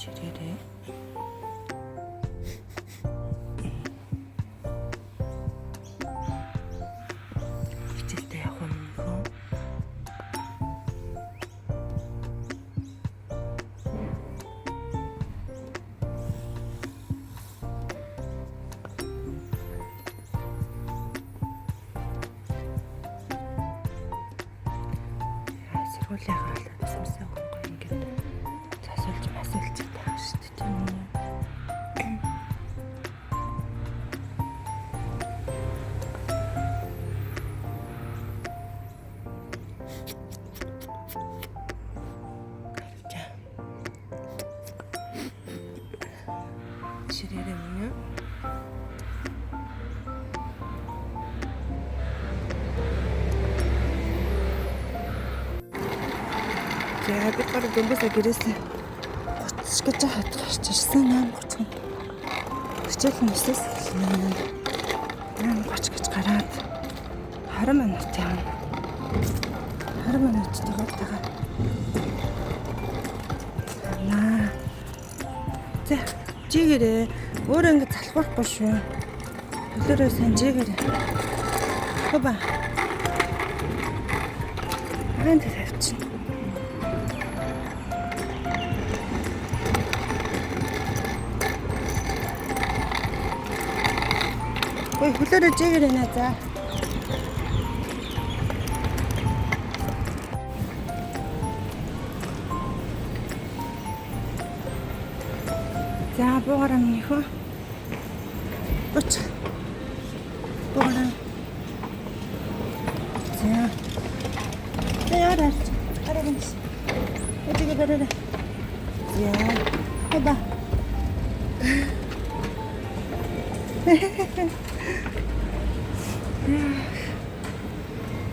Чирээрээ. Хичээлдээ явах юм хөө. Сургуулийн хаалт тусамсаа хөнгө ингээд засуулж масуулж байгаа шүү дээ, тийм үү? За. Чирээрээ мөн үү? За, бид гар дөнгөсөө гэрээсээ 30 гэж хат гарч ирсэн. 8:30. Хичээл нь 9-өөс эхэлнэ. 8:30 гэж гараад 20 минут явна. 20 минут тоглолтойгоо. Наа. За, жигэрээ. Өөрөө ингэ залхуурахгүй шүү. Хөлөөрөө сайн жигэрээ. Хоба. Аа, тэр тавьчихна. Ой, хөлөөрөө жигэрээ нэ, за. За, буугаараа минийхөө. Буч. Буугаараа. За. За, яараа. Хараа гэнэ. Өдөргөө бараарай. За. Хоба.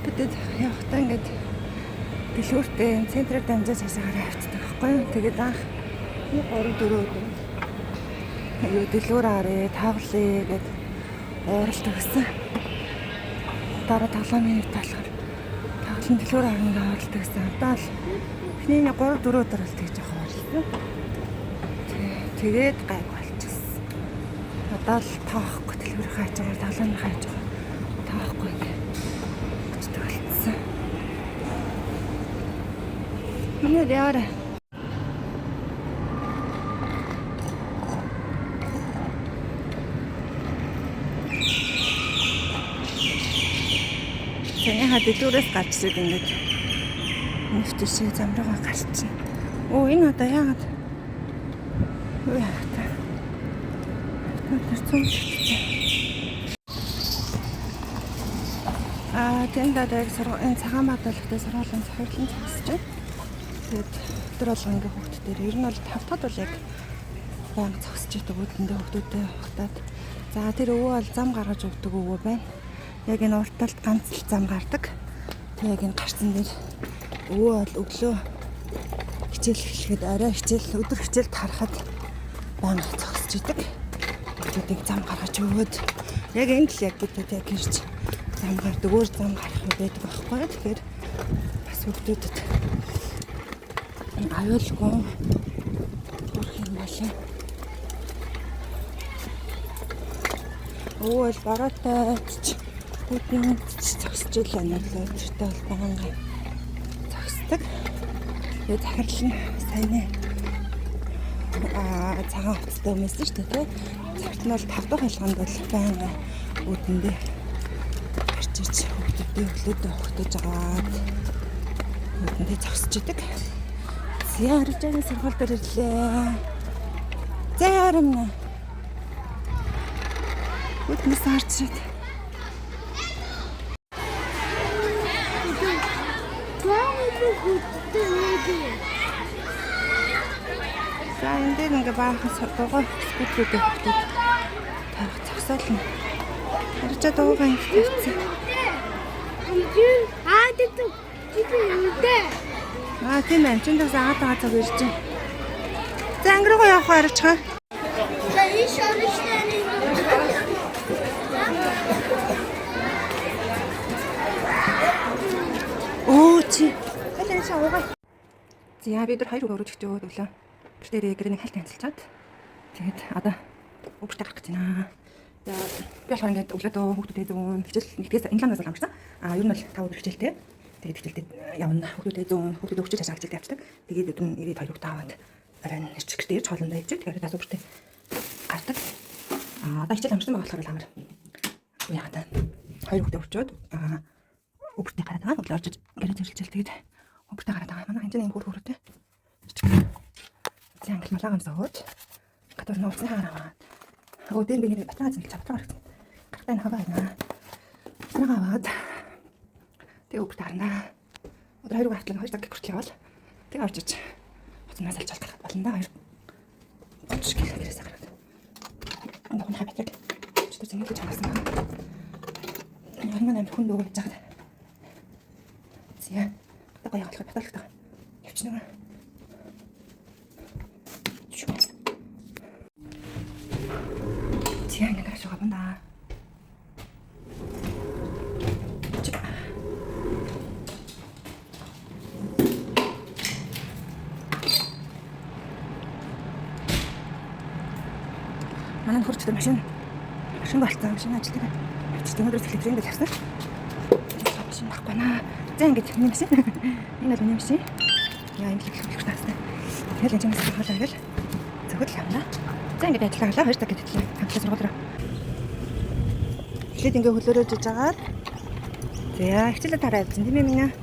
Бидэд явахдаа ингээд дэлгүүртээ юм центрээр дамжаад цаашаа гараа авчдаг байхгүй юу? Тэгээд анх 3 4 өдөр юу дэлгүүр арэ тавлаа гэд ууралдаг гэсэн. Дараа тоглоомын үед болохоор тоглон дэлгүүр арна гэж ууралдаг гэсэн. Одоо л эхний 3 4 өдөр бол тэгж явах ууралсан. Тэгээд гайг болчихсон. Одоо л тоохгүй, дэлгүүрийн хажуугаар, тоглоомын хажуугаар тоохгүй ингэ очдог болцсон. Миний яараа. Санийха дэлгүүрээс гарч ирээд ингээд нэвт шиг зам руугаа гарчихна. Оо, энэ одоо яагаад юу яах та? Тэр цөмлөгдсөн. Аа, тэнд одоо яг энэ цагаан бааталагтай сургуулийн захирлан зогсож байна. Тэгээд өдөр болгон ингээ хүүхдүүдээр ер нь бол 5 дахь бол яг байнга зогсож идэг үүдэндээ хүүхдүүдээ ухтаад. За, тэр өвөө бол зам гаргаж өгдөг өвөө байна. Яг энэ урт талд ганц л зам гардаг. Тэг яг энэ гарцсан дээр өвөө бол өглөө хичээл эхлэхэд, орой хичээл, өдөр хичээл тарахад байнга зогсож идэг. Хүүхдүүдийг зам гаргаж өгөөд яг энд л яг бид яг ирж зам гардаг, өөр зам гарах юм байдаг байхгүй юу? Тэгэхээр бас хүүхдүүдэд аюулгүй хүрэх юм болоо. Өвөө бол бороотой ч хүйтэн ч зогсож илаа нэрлээ. Тэртээ бол байнга зогсдог. Тэгээд захирал нь саяны цагаан хувцастай өмсөн шүү дээ, тий. Цагт нь бол 5 дахь хялганд бол байнга үүдэндээ гарч ич хүүхдүүдээ өглөөдөө ухтаж агаад үүдэндээ зогсож идэг. За, Аржааны сургууль дээр ирлээ. За, ярамна. Үднэс харж ирээд. За, энэ дээр ингээ баахан дугуй скутерүүдээ хүүхдүүд тавих зогсоол нь. Аржаа дуугаа ингэ тавьсан. Аа, тэт тэт. Аа, тийм ээ. Чин бас агаад байгаа цаг ирж байна. За, анги руугаа явах уу, арчгаа? За, иш орштой. Өө чи. Аль энэ чи уугаа. За, бид нар хоёр өрөөж өгч өглөө. Гэртээ гэрээний хальт янзалчаад тэгээд одоо өвөртөө гарах гэж байна. За би болохоор ингээд өглөөдөө хүүхдүүдээ зүүн хичээл нэгдгээс ингландаас бол амарсан. А ер нь бол 5 өдөр хичээлтэй. Тэгээд хичээлдээ явна. Хүүхдүүдээ зүүн хүүхдүүдээ хүчил цаашаа хичээлдээ явчихдаг. Тэгээд өдөр нь ирээд хоёр хүүхдээ аваад арай нэрч гэртээ ирж хоолндоо ижиж тэгээд тас өвөртөө гардаг. А одоо хичээл амарсан байгаа болохоор л амар. Яагаад та хоёр хүүхдээ өрчөөд өвөртөө гараад байгаа. Өглөө орж гэрээ зэрэлжэл тэгээд өвөртөө гараад байгаа. Манай хэмжээний юм хөр хөрөтэй. За англи малаа гамсаад гадуур нь уулзны хагаар аваад. Өө дээр би нэр батаргаа зэмлэж батаргаа гаргасан. Гарахтаа энэ хаваа байна. Батаргаа аваад тэгээ өвөртөө гарна. Өдөр хоёр гартлаа 2 цаг хүртэл явбал тэгээ орж иж хоцноо салж гарах болно да. 2:30 гэх гэрээсээ гараад. Энэ хүн хавьтаг. Чөтөр зэмлэж чамсан байна. Энэ амар хүн дүүг гэж байгаа. За. Одоо гоё явуулах баталгатай. Явчихна. За ингэ гарч байгаа байна. Манай хурцтай машин машин болцсон машин ажилтдаг. Авчирч өнөөдрөөс эхлэх трендэл авсан. Машин байхгүй наа. За ингэж миний машин. Энэ бол миний машин. Яа ингэ л их таастай. Тэгэл энэ чимээс хоолоо ингээл зөвхөн л явна. За ингэж ажиллаа 2 цаг гэж хэлээ. Хамтлаа сургууль руу. Эхлээд ингээ хөлөөрөөж иж агаад. За хичээлээ тараа явсан тийм ээ минь.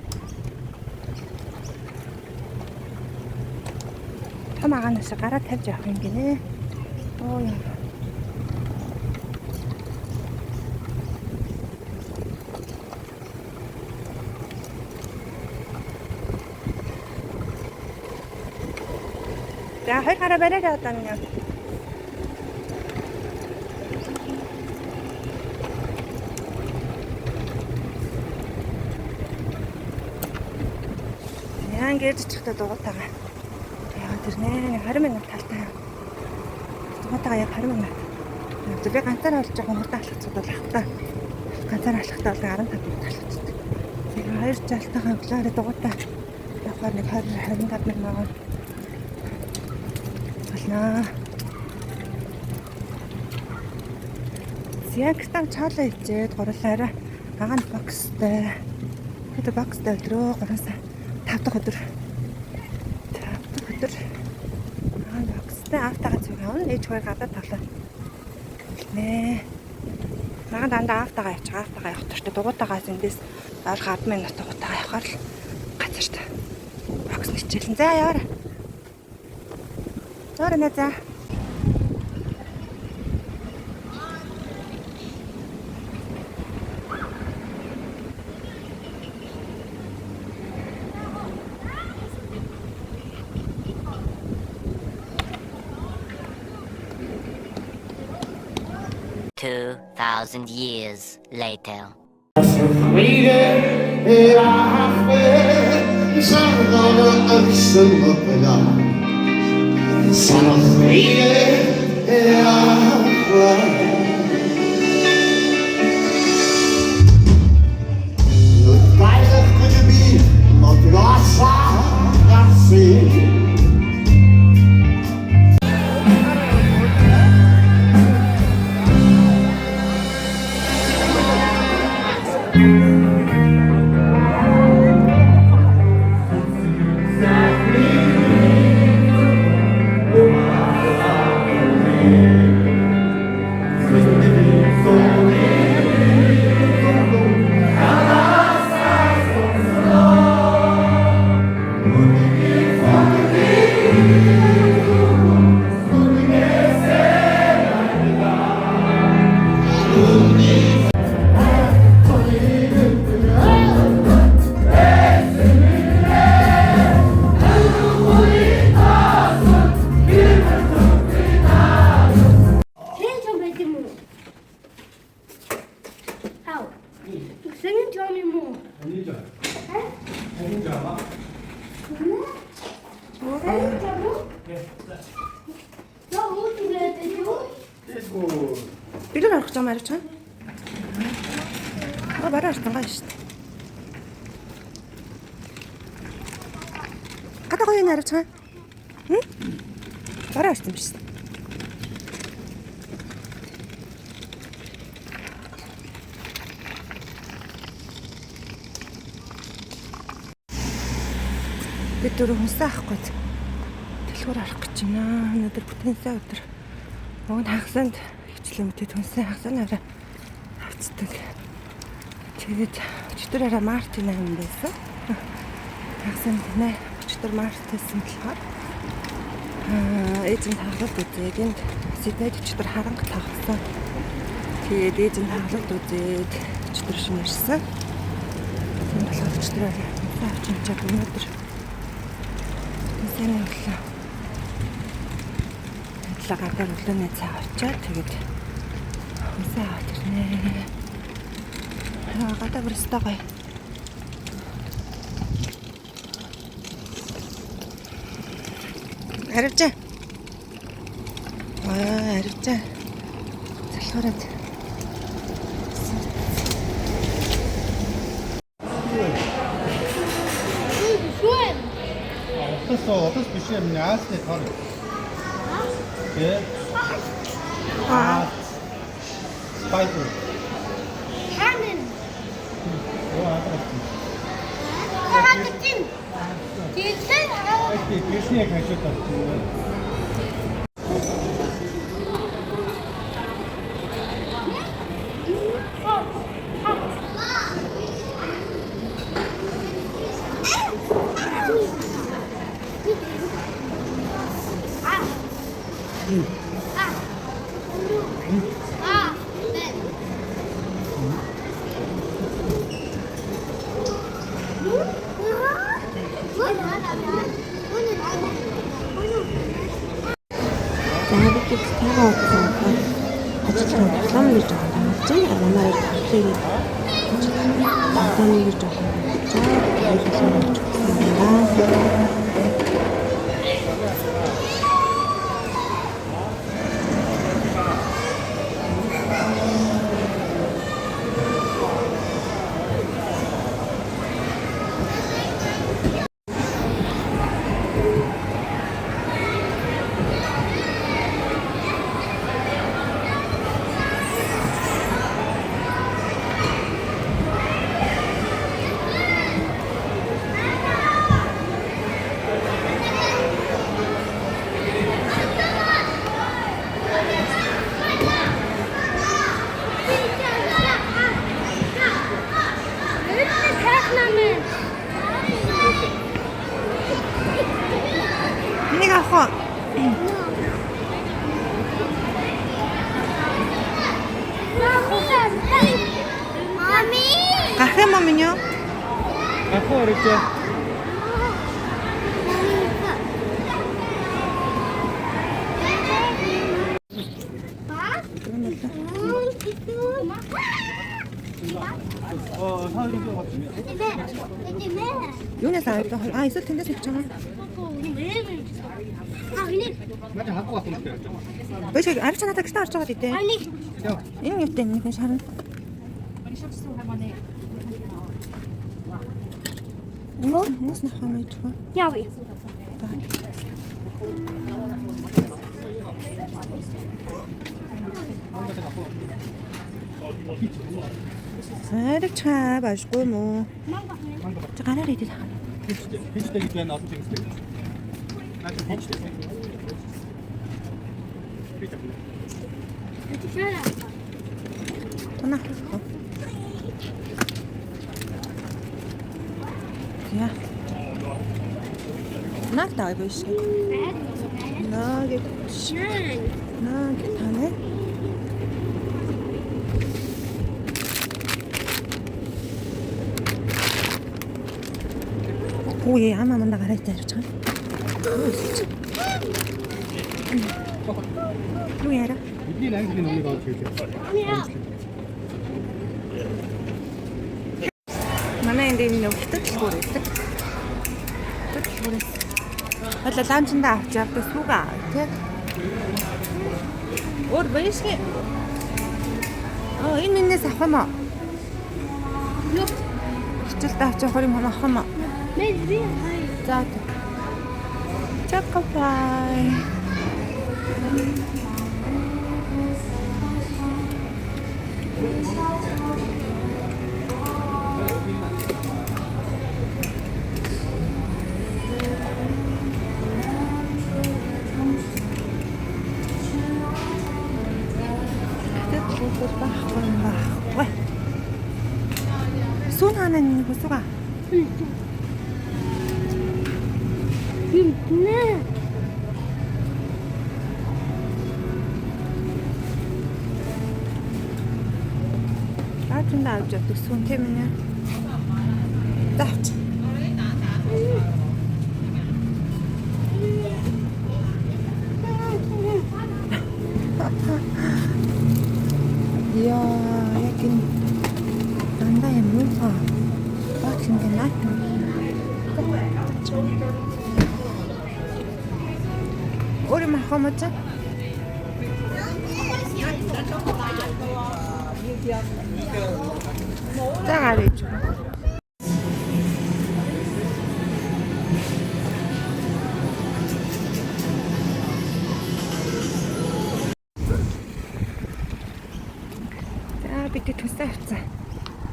Том агаанаас гараа тавьж явах юм гинэ. Оо яа. За хоёр гараа бариарай одоо минь. Яа ингэж чихтэй дугуйтайгаа. Яа тэр нэ 20 минут талтай. Дугуйтайгаа яг 20 минут. Би ганцаараа болж байгаа хурдан алхацуд бол ах та. Ганцаараа алхахтаа бол 15 минут алхацдаг. Тэгээ хоёр жалтайгаа өглөөрөө дугуйтаа явахаар нэг 20 25 минут байгаа. Болно. Зягтан чаалаа ичээд гурлаараа агаан бокстай. Тэгээд бокстай өдрөө 3 сар 5 дахь өдөр. 5 дахь өдөр. Агаан бокстай автагаа зүг авна. Ээж хоёр гадаа тоглоо. Нэ. Магаан дандаа автагаа явчих. Автагаа явах туртай дугуйтаагаас эндээс ойрхон 10 минут дугуйтаагаа явахаар л газарт бокс хичээлэн. За яваарай. Яваарай нэ за. Two thousand years later. Сэнж юм байт юм уу? Хау. Сэнж юм уу? Сэнж юм уу? Яа, үүдээ юу? Бэлэр орох гэж байгаа юм арч. Аа барай орсон гоо шүү дээ. Гадаа гоё юм арч. Хм? Бараа орсон биш. Бид дөрөв хүнсээ авах гэж дэлгүүр арах гэж байна. Өнөөдөр бүтэн сайн өдөр. Уг нь хагасанд хвчлээ мэдээ түнсэн хагасанд арай авцдаг. Тэгээд өчтөр арай Мартин 8 байсан. Хагасанд нэ өчтөр Март байсан болохоор ээж нь тоглолт үзээд энд Сиднейд өчтөр харанга тоглосон. Тэгээд ээж нь тоглолт үзээд өчтөр шинэ ирсэн. Тийм болохоор өчтөр арай авч чадаад өнөөдөр сайн өглөө. Адлаа гадаар өглөөний цай авчаад тэгээд хүнсээ аваад ирнэ. Аа гадаа бүр өстой гоё. Харивчаа. Аа харивчаа. Залхуураад. Утас биш юм яасны тор. Тэ? Аа. Spider. Ханэн. Оо аа. Ханэн. Тэгсэн аа. Тэсний яг хажууд авчихсан. За бид тагаа удсан ажил тоглоом гэж жоохон тоглож байна. Манай хоёр тоглоё гэж тоглоом гэж жоохон тоглож байгаа. Тэгээд тоглоом гэж байна. Энийг авах уу? Мами. Гарах юм уу миний? Авах уу орой. Оо хоёр юм байна. Юунаас авах вэ? А эсвэл тэндээс авчих юм. Наад хагг байх юм байна. Биш арч надад гэртээ орж байгаа дээ. Энэ юутай нэг нь шарна. Нээс нах юм ич. Яви. Арчаа башгүй мó. Чи гараар идэх. Хийжтэй гэж байна олон чимстэй. Наад хийжтэй. Тунаа. Я. Наг таа биш. Наг. Наг таны. Үгүй ам аманда гараад ярьж байгаа. Юу яара? Бидний английн номыг авч хэлээ. Манай энд юм нэг хятад дэлгүүр байдаг. Хятад дэлгүүрээс хойлоо ланчндаа авч явдаг сүг аа тий. Өөр баяшги. Аа энэ энэс авах юм уу? Юу? Хичээлдээ авч явах юм авах юм уу? Мэн би хай. За. Choco pie. Хятад лүүдэр байхгүй юм байхгүй. Сүүн хаана нэг хүсүга. Нэ. Нааданда авч явдаг сүүн тийм ээ. За авч. Яа, яг энэ дандаа юм юу ба? Баач ингэ наат. Өөр юм авах юм уу? За гарч. За бид төсөө авцсан.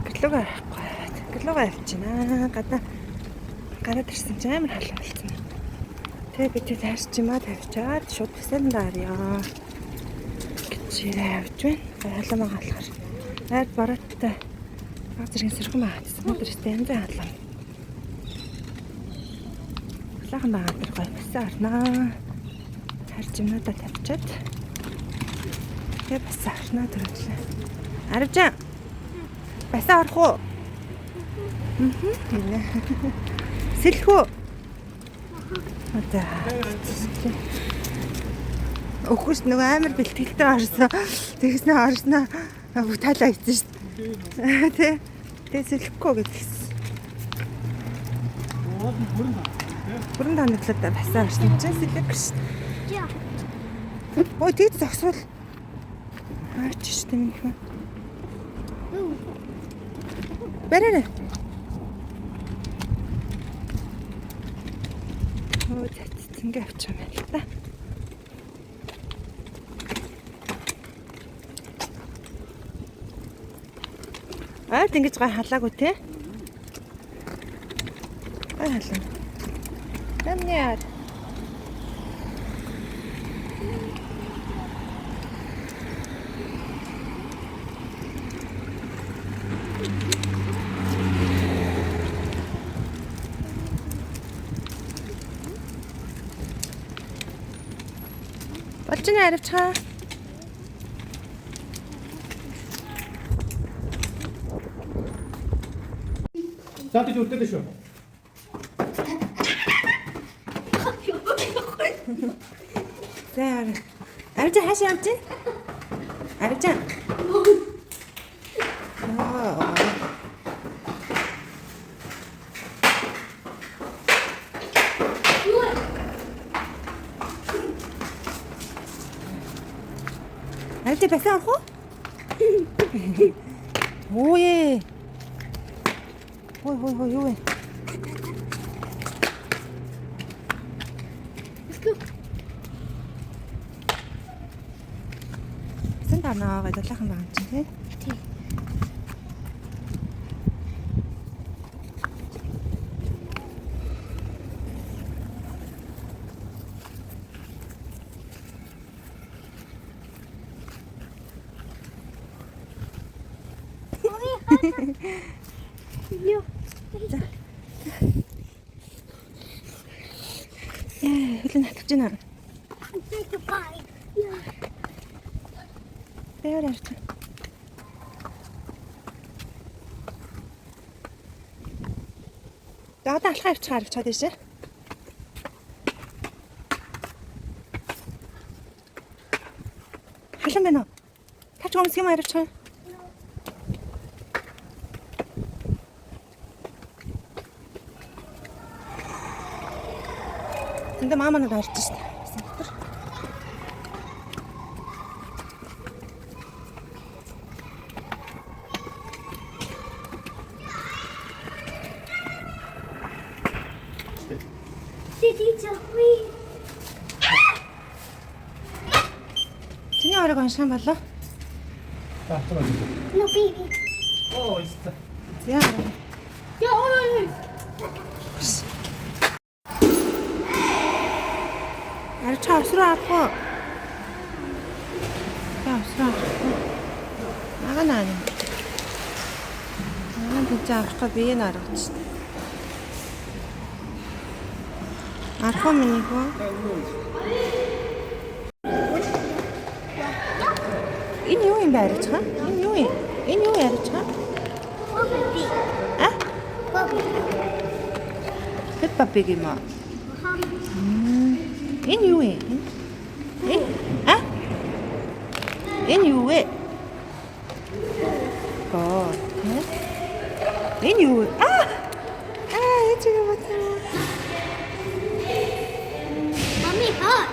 Гэрлүүгээ авахгүй. Гэрлүүгээ авчина. Гадаа гараад ирсэн чинь амар халуун болсон. Тэгээ бид таарч юмаа тавьчаад шууд төсөөнд арья. Гэж авч байна. Халуун байгаа болохоор. Айд барааттай баг зэргийн сэрхэн байгаа гэсэн. Өнөөдөр өстэй янз бүрийн халуун. Халаахан байгаа тэр гоё басаа орноо. Харж юмнуудаа тавьчаад тэгээ басаа орноо төрөлөө. Арвжаа. Басаа орох уу? Гинэ. Сэлэх үү? За. Өгөхөс нөгөө амар бэлтгэлтэй орсон. Тэгснэ орсноо бүх талаа хийсэн шүү дээ. Тэ. Тэ сэлэхгүй гэж хэлсэн. Бүрэн танаглаад басаа орсон чинь сэлэхгүй шүү Я. дээ. Ой тэгж зогсвол аач шүү дээ минийхэн. Бараарай. Өө зэт ингэ авчих юм байна л да. Айд ингэж гай халаагүй те. Гай халаа. Намны яар. Болж байна аривчхаа. За тийж үлдээлээ шүү. За аривчаа хаашаа явж байна? Аривчаа. Аа. Аривчаа басаа орох уу? Өөе. Хой хой хой юу вэ? Let's go. Сан дарнаа гай далайхан байгаа юм чинь тий. Тий. Йоо. Яа, хөлөө натгаж байна. Goodbye. Дээр арч. За одоо алхаа авчихаар авчаад ийшээ. Халан байна уу? Тавч гомс юм арвчих. Тэндэ мама надад орж штэ. Дотор. City to we. авраг унших юм болов? За, авчих байна. No baby. Оо, өстө. Зян авраг. Я ой. Арчаа ус руу авах уу? За ус руу авах уу? Ага наа. Аа тийч авахгүй бие нь аргач. Арах уу миний хөө? Энэ юу юм бэ арчаа? Энэ юу юм? Энэ юу арчаа? Bobby. А? Bobby. Peppa Pig юм уу? Энэ юу юм? Энэ а? Энэ юу вэ? Гоо. Тэ? Энэ юу вэ? А! Аа, энэ чиг юм байна. Mommy hot.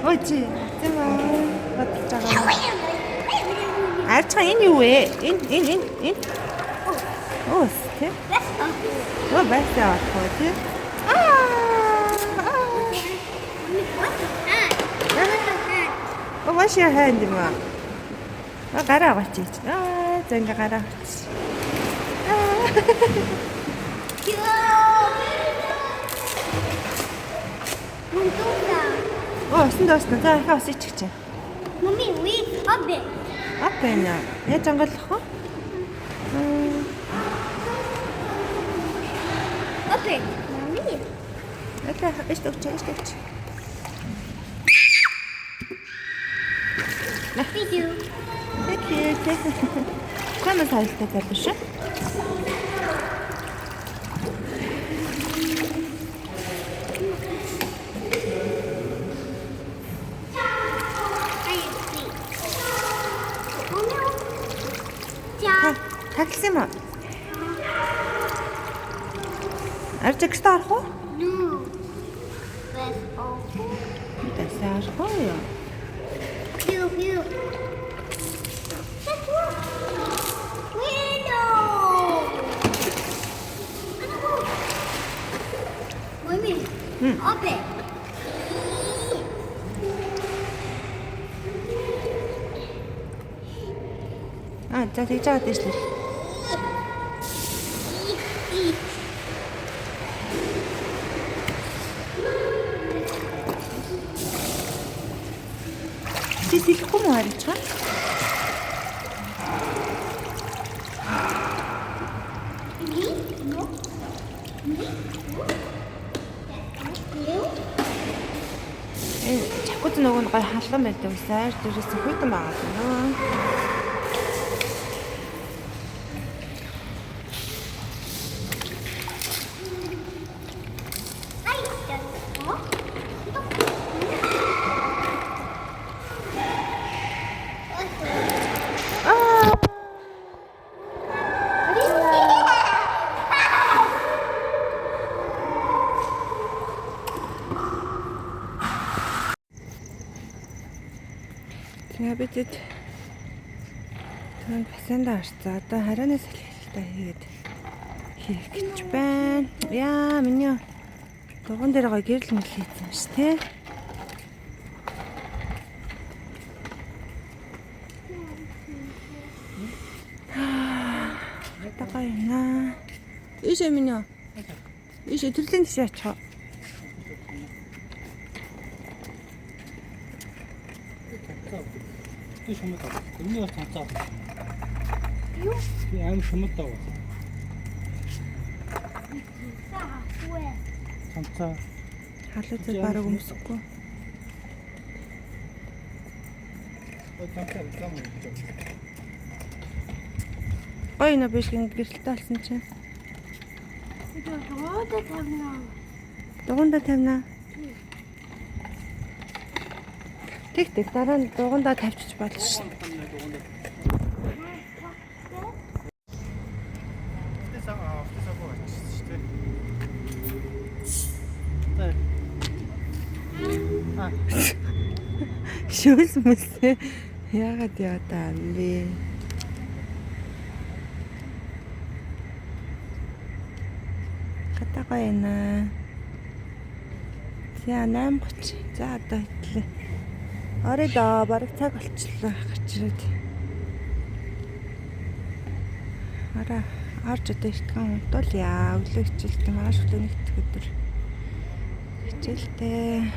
Ой чи. Тийм аа. Бодож байгаа. Арчгаа энэ юу вэ? Энэ энэ энэ энэ. Ус тэ? Оо байсаа авах уу тэ? Аа! Аа. Mommy what the hand? What the hand? Оо wash your hand юм аа. Аа гараа аваач. Аа за ингээ гараа аваач. Аа. Мунтуна. Оо усан доосно. За ахаа ус ичих чинь. Mommy we up it. Ап байна. Яаж ангалах вэ? Up it. Mommy. Аа иш өгч иш өгч. Thank you. Thank you. Thank you. Чамаас аюултай залуу шүү. I see. Mommy. Ja. Тагласан юм уу? Арч гэртээ орох уу? No. Let's open. Тэсээ орох уу юу? Pew pew. Window. Mommy. Open. Аа за тэгж аваад ижлээ. Чи сэлэхгүй мó арчгаа? Me? No. Me? No. You? Э чакуз нөгөө нь гой халуун байдаг ус айр дээрээс хүйтэн байгаа юм. I don't know. Аа. Тэгээ бид түрүүнд бассейнд орцоо. Одоо харионы салхилтаа хийгээд хийх гэж байна. Яа, миний дугуйн дээр гоё гэрэл мэл хийсэн ш тэ. Одоо гоё юм аа. Ийшээ миний. Ийшээ төрлийн тийш очих. Би шумд авах. Миний бас цамцаа. Юу? Би аим шумд авах. Цамцаа. Халуун бараг өмсөхгүй. Цамцаа зам. Гоё нэ биш гэрэлтэй болсон чинь. Дугуйда тавина. Дугуйндаа тавина. Тэг тэг дараа нь дугуйндаа тавьчих болно шүү. Шүү дээ. Аа. Шүүс мүсээ. Яагаад яваа юм бэ? Хата гоё наа. За 8:30. За одоо хэтлээ. Орой доо бараг цаг болчихлоо гарч ирээд. Араа орж одоо эртгэн унтуулъя. Өглөө хичээлтэй маргааш өглөө нэгдэх өдөр. Хичээлтэй.